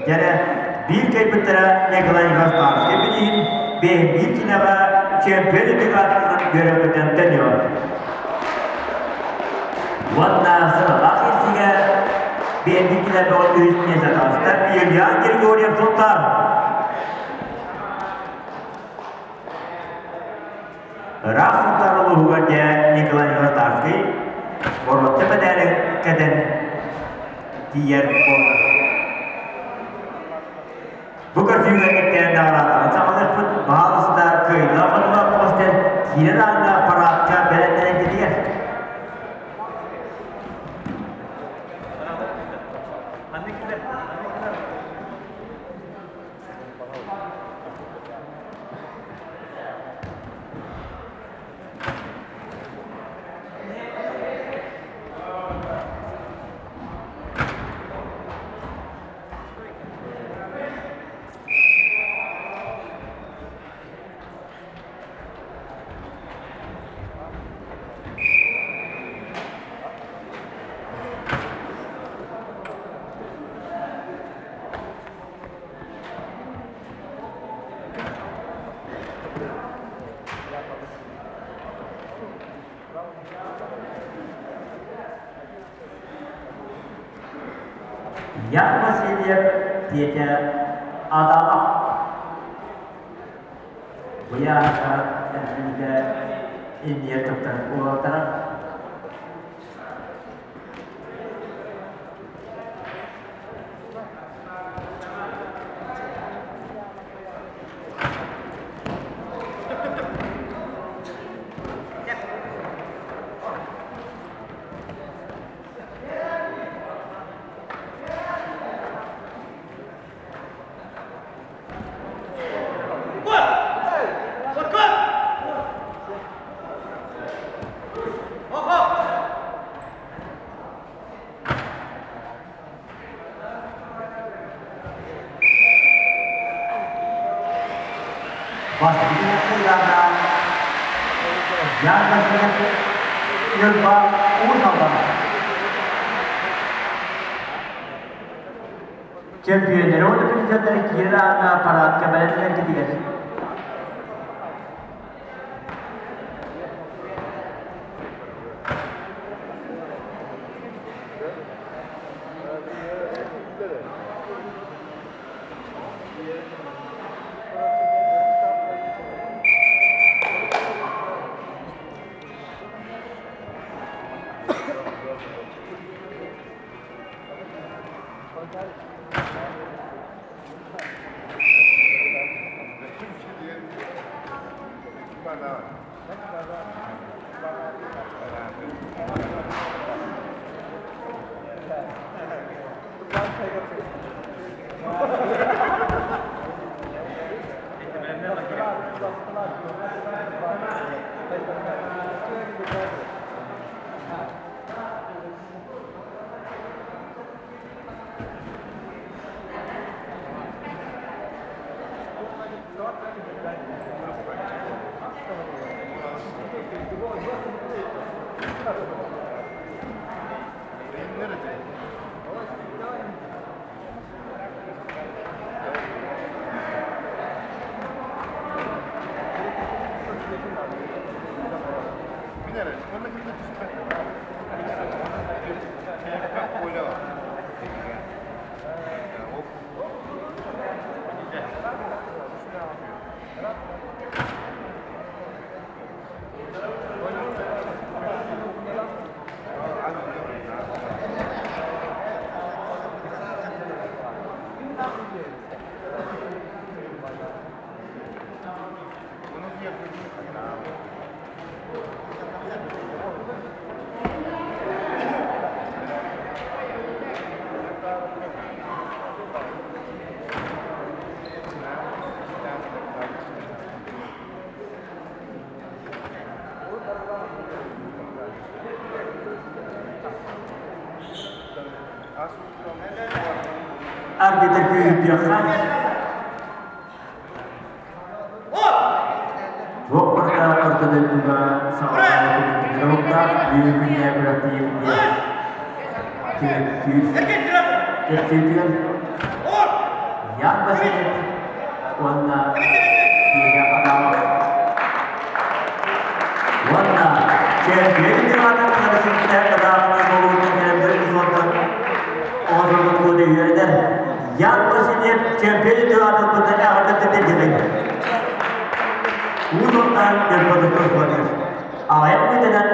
Дьэрэ, биир кыайбыттара Николай Ивановский билиһин биир кинэҕэ чемпион үрдүк аатынан үөрэммитин төнүө. Уонна сыралаах ирсигэ биэрбит кинэҕэ үһүс миэсэ таҕыста Юлиан Григорьев Султан. Ыраах Сунтаар улууһугар дьэ Николай Вратарский боруонса мэдээлин кэтэн тиийэр буолла. Бу көрсүүгэ иккиэн наҕараадаларын саҕалыахпыт. Баһаалыста кыайыылаах хотулаах бөҕөстөр киирэр ааҥҥа параадка бэлэмнэнэн кэтигэр. Ян Васильев диэтэ Адама. Быйааһа эргииргэ инньэ туттар уолаттара. Бастакы Ян Васильев Ньурба Уус Алдана. Чемпионнары уонна призердары киирэр ааҥҥа параадка бэлэмнэнэргитигэр. Арбитр күүһүрдүөххэ. Туох барыта орто дойдуга саҕалаабыт уһуктаах бүгүн күннээ күрэхтиир диэн түмүктүүр. Кэпсииртигэр. Ян Васильев уонна Петя Адамов. Уонна чемпион дьылаатын харысыттар ыраахына болуутун кэлэн узордан оҕотурбут куода үөрэнэр. Ян Васильев чемпион дьылаатын быта эҕэрдэ тэтэрдибин. Уус-Алдан Ньурбатыттан Аҕайах мүнүүтэнэн.